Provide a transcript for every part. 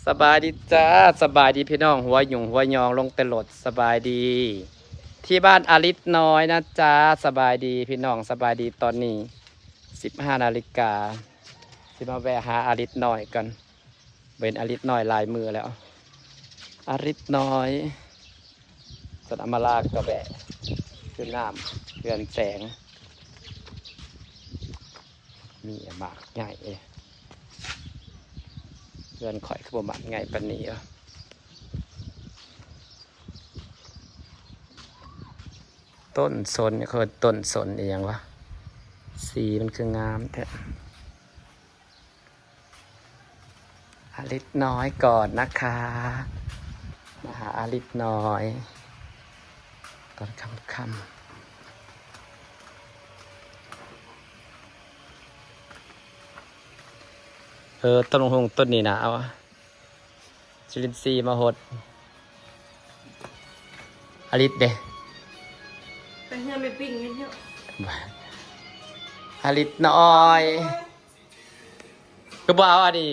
ສະບາຍດີຈ້າ ສະບາຍດີພີ່ນ້ອງ ຫົວຫຍຸ້ງຫົວຍອງລົງແຕ່ລົດ ສະບາຍດີ ທີ່ບ້ານອາລິດນ້ອຍນະຈ້າ ສະບາຍດີພີ່ນ້ອງ ສະບາຍດີ ຕອນນີ້ສິບຫ້ານາລິກາ ຊິມາແວ່ຫາອາລິດນ້ອຍກ່ອນ ບໍ່ເຫັນອາລິດນ້ອຍຫຼາຍມື້ແລ້ວ ອາລິດນ້ອຍ ສັນອຳມາລາກໍແວ່ ຊື້ນ້ຳ ເຮືອນແສງ ມີໝາກໃຫຍ່ ເຮືອນຂ້ອຍຄືບໍ່ໝາກໃຫຍ່ປານນີ້ວະ ຕົ້ນສົນ ເຂົາເອີ້ນຕົ້ນສົນອີ່ຫຍັງວະ ສີມັນຄືງາມແທ້. ອາລິດນ້ອຍກ່ອນນະຄະ ມາຫາອາລິດນ້ອຍ ຕອນຄ່ຳໆ ເອີ ຕົ້ນບັກຫຸ່ງຕົ້ນນີ້ນະ ເອົາຈຸລິນຊີມາຫົດ ອາລິດເດ້ ໄປເຮືອນແມ່ປິງເຫັນຢູ່ ອາລິດນ້ອຍ ຄືບໍ່ເອົາອັນນີ້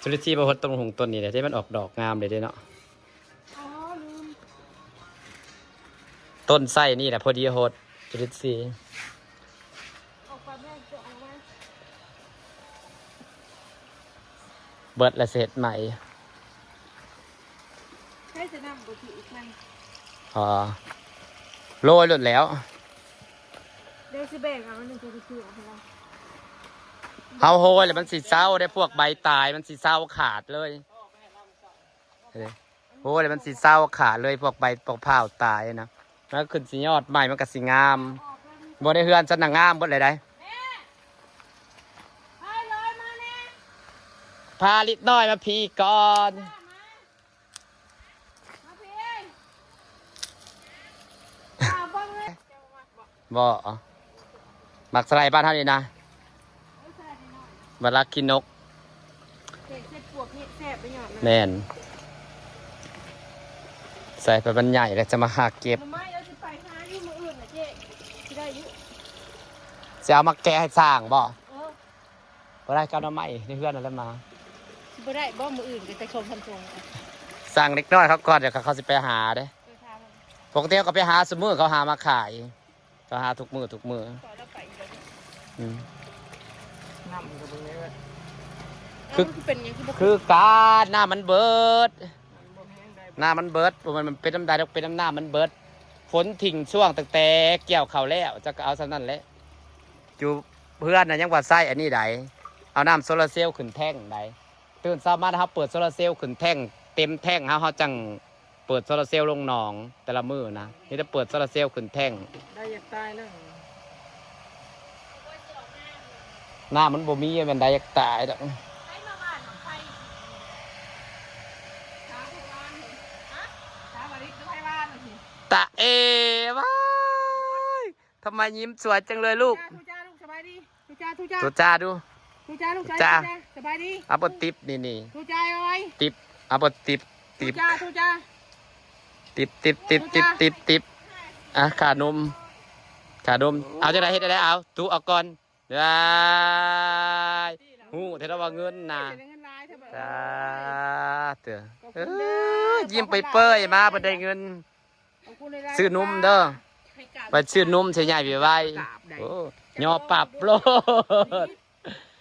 ຈຸລິນຊີມາຫົດຕົ້ນຫຸງຕົ້ນນີ້ແຫຼະ ທີ່ມັນອອກດອກງາມເດ້ເນາະ ອໍ ລືມ ຕົ້ນໄຊນີ້ແຫຼະ ພໍດີຫົດຈຸລິນຊີ ອອກໄປແມ່ນຈະເອົາໄວ້ ເບິດແລ້ວຊິເຮັດໃໝ່ ໃຊ້ສະນຳບໍ່ຖືກມັນ ອໍ ໂລຍໂລດແລ້ວ ດຽວຊິແບ່ງເອົາ ອັນໜຶ່ງຈະໄປຊື້ເອົາໃຫ້ລາວ ເຮົາໂຮຍແລ້ວມັນຊິເຊົາເດ້ ພວກໃບຕາຍມັນຊິເຊົາຂາດເລີຍ ໂຮຍແລ້ວມັນຊິເຊົາຂາດເລີຍ ພວກໃບພວກພ້າວຕາຍນະ ມັນຂຶ້ນຊິຍອດໃໝ່ມັນກໍຊິງາມ ບໍ່ ໃນເຮືອນຊັ້ນນະງາມເບິດເລີຍໃດ ພາລິດນ້ອຍມາພີ່ກ່ອນ ມາພີ່ ມາເບິ່ງເລີຍ ບໍ່ ໝາກສະໄລບ້ານເຮົານີ້ນະ ເອີ ສະໄລນ້ອຍໆ ບັກລາຂີ້ນົກ ແກງໃສ່ປວກນີ້ແຊບໄປຍອດມັນ ແມ່ນ ໃສ່ໄປມັນໃຫຍ່ແລ້ວຈະມາຫາເກັບ ໜໍ່ໄມ້ເຮົາຊິໄປຫາຢູ່ມື້ອື່ນນະເຈ້ ຊິໄດ້ຢູ່ ຊິເອົາມາແກະໃຫ້ຊ້າງບໍ່? ເອີ ບໍ່ໄດ້ ເອົາໜໍ່ໄມ້ໃນເຮືອນນັ້ນແຫຼະມາ ຊິບໍ່ໄດ້ບໍ່? ມື້ອື່ນກໍຈັກສອງສາມຖົງ ສັ່ງເດັກນ້ອຍເຂົາກ່ອນ ດຽວເຂົາຊິໄປຫາເດ້ ເອີ ຖາມມັນ ປົກກະຕິເຂົາກໍໄປຫາຊຸມື້ ເຂົາຫາມາຂາຍ ເຂົາຫາທຸກມື້ທຸກມື້ ຂໍລາວໄປອີກແລ້ວເດ້ ອືມ ນ້ຳມັນກໍເບິ່ງແດ່ ເອີ ຄື ມັນຄືເປັນຫຍັງຄືບໍ່ ຄືການ ນ້ຳມັນເບິດ ນ້ຳມັນເບິດ ບໍ່ແມ່ນມັນເປັນນຳໃດດອກ ເປັນນຳນ້ຳມັນເບິດ ຝົນຖິ້ມຊ່ວງຕັ້ງແຕ່ກ່ຽວເຂົ້າແລ້ວ ຈັກກໍເອົາສ່ຳນັ້ນແຫຼະ ຢູ່ເຮືອນນະຍັງວ່າໃຊ້ອັນນີ້ໃດ ເອົານ້ຳໂຊລາເຊວຂຶ້ນແທ້ງໃດ ຕື່ນເຊົ້າມາເຮົາເປີດໂຊລາເຊວຂຶ້ນແທ້ງ ເຕັມແທ້ງເຮົາ ເຮົາຈັ່ງເປີດໂຊລາເຊວລົງໜອງ ແຕ່ລະມື້ນະ ມີແຕ່ເປີດໂຊລາເຊວຂຶ້ນແທ້ງ ໄດ້ຢາກຕາຍແລ້ວ ນ້ຳມັນບໍ່ມີແມ່ນໄດ້ຢາກຕາຍດອກ ຕາເອ ວ້າຍ ທຳໄມຍິ້ມສວຍຈັງເລີຍລູກ ທຸຈ້າ ທຸຈ້າ ລູກ ສະບາຍດີ ທຸຈ້າ ທຸຈ້າ ທຸຈ້າ ທຸຈ້າ ລູກ ທຸຈ້າ ສະບາຍດີ ເອົາບໍ່ຕິບນີ້ ທຸຈ້າ ເອົາໄວ້ ຕິບ ເອົາບໍ່ຕິບ ຕິບ ທຸຈ້າ ທຸຈ້າ ຕິບ ຕິບ ຕິບ ຕິບ ຕິບ ຕິບ ອ່ະ ຂານົມ ຂານົມ ເອົາຈັ່ງໃດ ເຮັດຈັ່ງໃດ ເອົາ ຕຸເອົາກ່ອນ ວ້າຍ ຮູ້ແທ້ວ່າເງິນນະ ເປັນເງິນຫຼາຍແທ້ ສາທຸ ເອີ ຍິ້ມເປີຍໆ ມາເພິ່ນໄດ້ເງິນ ຊື້ນົມເດີ ໄປຊື້ນົມໃຫ້ໃຫຍ່ໄວໆ ໂອ້ ຍໍປັບໂລດ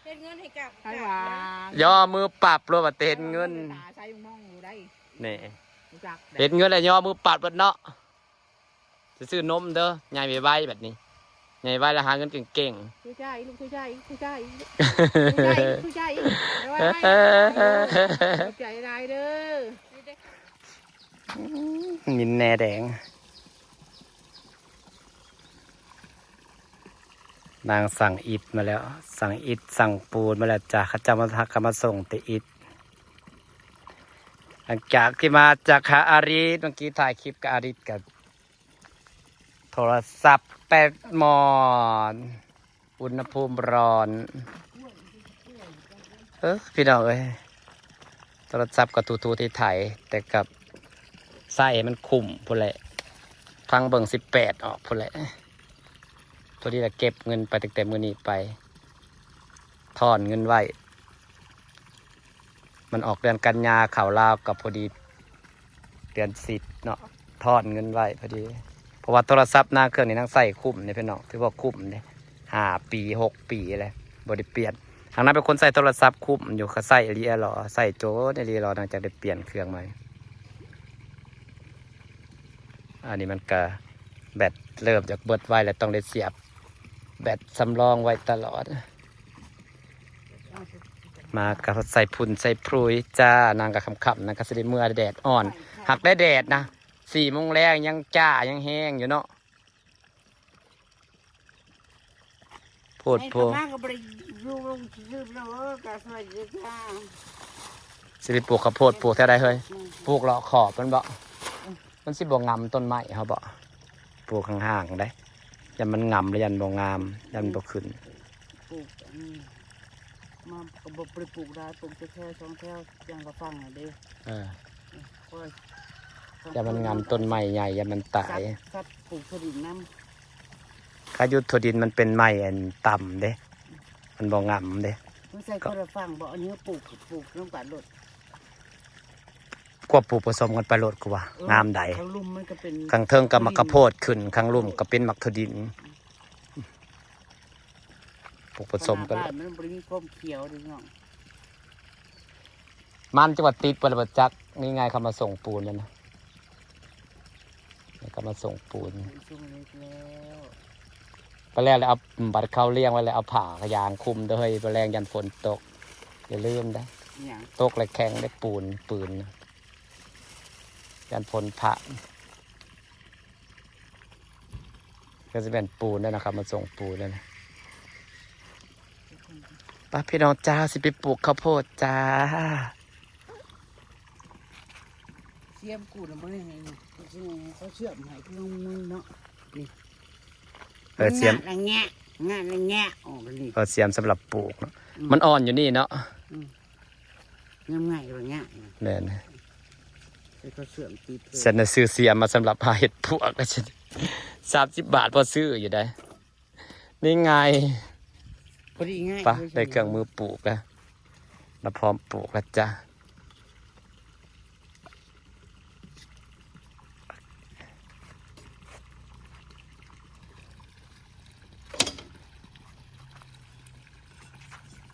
ເຮັດເງິນໃຫ້ກັບ ໃຜວ່າ ຍໍມືປັບໂລດວ່າແຕ່ເຫັນເງິນ ຕາໃສ່ມອງຢູ່ໄດ໋ ນີ້ ຮູ້ຈັກໄດ໋ ເຫັນເງິນແລ້ວຍໍມືປັບໂລດເນາະ ຊິຊື້ນົມເດີ ໃຫຍ່ໄວໆ ບັດນີ້ ໃຫຍ່ໄວແລ້ວຫາເງິນເກັ່ງໆ ທຸຈ້າອີກ ລູກ ທຸຈ້າອີກ ທຸຈ້າອີກ ທຸຈ້າອີກ ທຸຈ້າອີກ ໄວໆ ຂອບໃຈຫຼາຍເດີ. ອືມ ມິນແໜແດງ ນາງສັ່ງອິດມາແລ້ວ ສັ່ງອິດສັ່ງປູນມາແລ້ວຈ້າ ເຂົາເຈົ້າມາ ເຂົາມາສົ່ງແຕ່ອິດ ຫຼັງຈາກທີ່ມາຈາກຫາອາລິດ ເມື່ອກີ້ຖ່າຍຄລິບກັບອາລິດ ກັບໂທລະສັບແປດໝອນ ອຸນຫະພູມຮ້ອນ ເອີ ພີ່ນ້ອງເອີຍ ໂທລະສັບກໍຖູໆໄຖໆ ແຕ່ກໍໃຊ້ໃຫ້ມັນຄຸ້ມພຸ້ນແຫຼະ ຟັງເບິ່ງສິບແປດອອກພຸ້ນແຫຼະ ພໍດີລະເກັບເງິນໄປຕັ້ງແຕ່ມື້ນີ້ໄປ ຖອນເງິນໄວ້ ມັນອອກເດືອນກັນຍາ ເຂົ້າລາວກໍພໍດີເດືອນສິບເນາະ ທອນເງິນໄວ້ພໍດີ ເພາະວ່າໂທລະສັບນາງເຄື່ອງນີ້ນາງໃຊ້ຄຸ້ມເດ້ພີ່ນ້ອງ ຖືວ່າຄຸ້ມເດ້ ຫ້າປີ ຫົກປີແລ້ວ ບໍ່ໄດ້ປ່ຽນ. ທາງນາງເປັນຄົນໃຊ້ໂທລະສັບຄຸ້ມຢູ່ ກໍໃຊ້ອີ່ຫຼີຫຼໍ ໃຊ້ຈົນອີ່ຫຼີຫຼໍ ນາງຈັກໄດ້ປ່ຽນເຄື່ອງໃໝ່. ອັນນີ້ມັນກະແບັດເລີ່ມຈາກເບິດໄວແລ້ວ ຕ້ອງໄດ້ສຽບແບັດສຳລອງໄວ້ຕະຫຼອດ. ມາກໍໃສ່ຝຸ່ນໃສ່ຝຸ່ນຈ້າ ນາງກໍຄ່ຳໆ ນາງກໍຊິໄດ້ເມືອ ແດດອ່ອນ ຫາກໄດ້ແດດນະ ສີ່ໂມງແລງຍັງຈ້າ ຍັງແຮງຢູ່ເນາະ. ໂພດໂພ ມາກໍບໍ່ໄດ້ຢູ່ລົງຊື່ໆ ເນາະ ກໍສະບາຍດີຈ້າ. ຊິໄປປູກເຂົ້າໂພດ ປູກແຖວໃດເຮີ້ຍ? ອືມ ປູກເລາະຂອບມັນບໍ? ອືມ ມັນຊິບໍ່ງຳຕົ້ນໄມ້ເຮົາບໍ? ປູກຫ່າງໆ ໄດ໋ ຢ້ານມັນງຳ ແລ້ວຢ້ານບໍ່ງາມ ຢ້ານມັນບໍ່ຂຶ້ນ. ປູກອັນນີ້ ມາກໍບໍ່ໄດ້ປູກຫຼາຍ ປູກແຕ່ແຖວສອງແຖວ ຢ່າງລະຝັ່ງຫັ້ນເດ້. ເອີ ໂອ້ຍ ຢ້ານມັນງຳຕົ້ນໄມ້ໃຫຍ່ ຢ້ານມັນຕາຍ. ສັດ ສັດປູກຖົ່ວດິນນຳ. ຂ້າຢູ່ຖົ່ວດິນມັນເປັນໄມ້ອັນຕ່ຳເດ້ ມັນບໍ່ງຳເດ້. ມັນໃສ່ຄົນລະຝັ່ງບໍ? ອັນນີ້ປູກ ປູກນຳກັນໂລດ ກວບປູກປະສົມກັນໄປໂລດ ກູວ່າ ເອີ ງາມໃດ. ທາງລຸ່ມມັນກໍເປັນ ຂ້າງເທິງກໍໝາກກະໂພດຂຶ້ນ ຂ້າງລຸ່ມກໍເປັນໝາກຖົ່ວດິນ ປູກປະສົມກັນໂລດ. ມັນບໍ່ໄດ້ມີຄວາມຂຽວເດ້ນ້ອງ. ມັນຈະວ່າຕິດບໍ່ລະບໍ່ຈັກ ນີ້ໄງເຂົາມາສົ່ງປູນແລ້ວນະ ເຂົາມາສົ່ງປູນ ສົ່ງເຫຼັກແລ້ວ ໄປແລ້ວ ແລ້ວເອົາ ບັດເຂົາລ້ຽງໄວ້ແລ້ວ ເອົາຜ້າຢາງຄຸມເດີເຮີ້ຍ ບໍ່ແລງຢ້ານຝົນຕົກ ຢ່າລືມເດີ. ຫຍັງ? ຕົກແລ້ວແຂງເດ້ ປູນ ປືນ ຢ້ານຝົນພະ. ກໍຊິແມ່ນປູນແລ້ວນະ ເຂົາມາສົ່ງປູນແລ້ວນະ. ໄປພີ່ນ້ອງຈ້າ ຊິໄປປູກເຂົ້າໂພດຈ້າ. ສຽມກູນະ ບໍ່ໄດ້ໃຫ້ ເຂົາເຊື່ອມໃຫ້ຄືຂອງມຶງເນາະ ນີ້. ເອີ ສຽມ ງະລະແງະ ງະລະແງະອອກນີ້. ເອີ ສຽມສຳລັບປູກເນາະ. ອືມ ມັນອ່ອນຢູ່ນີ້ເນາະ. ອືມ ງາມງ່າຍວ່າງາມ. ແມ່ນ ໃສ່ເຂົ້າເຊື່ອມຕິດເລີຍ. ສັນນະຊື້ສຽມມາສຳລັບຫາເຮັດພວກ ສາມສິບບາດພໍຊື້ຢູ່ໃດ໋. ນີ້ໄງ ພໍດີງ່າຍ ໄປ ເລີຍ ໄດ້ເຄື່ອງມືປູກແລ້ວ ລະພ້ອມປູກແລ້ວຈ້າ.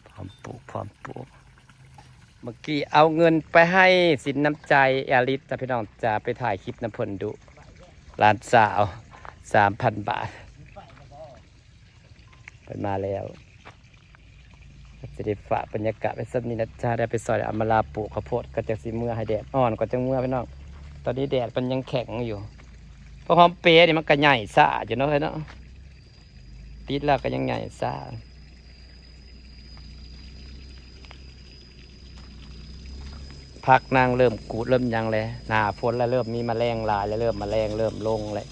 ພ້ອມປູກ ພ້ອມປູກ. ເມື່ອກີ້ເອົາເງິນໄປໃຫ້ສິນນ້ຳໃຈອາລິດຈ້າ ພີ່ນ້ອງຈ້າ ໄປຖ່າຍຄລິບນຳເພິ່ນດຸ ຫຼານສາວ ສາມພັນບາດ. ເພິ່ນມາແລ້ວ ກໍຈະໄດ້ຝາກບັນຍາກາດໄວ້ສ່ຳນີ້ນະຈ້າ. ໄດ້ໄປຊ່ອຍອຳມາລາປູກເຂົ້າໂພດ ກໍຈັກຊິເມືອໃຫ້ແດດອ່ອນກ່ອນຈັ່ງເມືອພີ່ນ້ອງ. ຕອນນີ້ແດດມັນຍັງແຂງຢູ່ ພວກຫອມເປນີ້ມັນກໍໃຫຍ່ຊ້າຢູ່ເນາະເຮີ້ຍເນາະ ຕິດແລ້ວກໍຍັງໃຫຍ່ຊ້າ. ຜັກນາງເລີ່ມກູດເລີ່ມຫຍັງແລ້ວ ໜ້າຝົນແລ້ວ ເລີ່ມມີມະແລງຫຼາຍແລ້ວ ເລີ່ມມະແລງເລີ່ມລົງແລ້ວ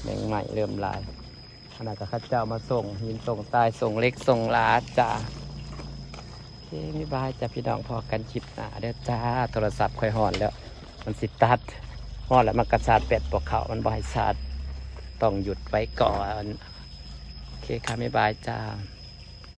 ແມງໄມ້ເລີ່ມຫຼາຍ. ອັນນັ້ນກໍເຂົາເຈົ້າມາສົ່ງຫີນ ສົ່ງຊາຍ ສົ່ງເຫຼັກ ສົ່ງຫຼາດຈ້າ. ໂອເຄ ບາຍບາຍຈ້າພີ່ນ້ອງ ພໍ້ກັນຄລິບໜ້າເດີຈ້າ. ໂທລະສັບຂ້ອຍຮ້ອນແລ້ວ ມັນຊິຕັດ ຮ້ອນແລ້ວມັນກໍຊາດແບັດບໍ່ເຂົ້າ ມັນບໍ່ໃຫ້ຊາດ ຕ້ອງຢຸດໄວ້ກ່ອນ. ໂອເຄຄ່ະ ບາຍບາຍຈ້າ.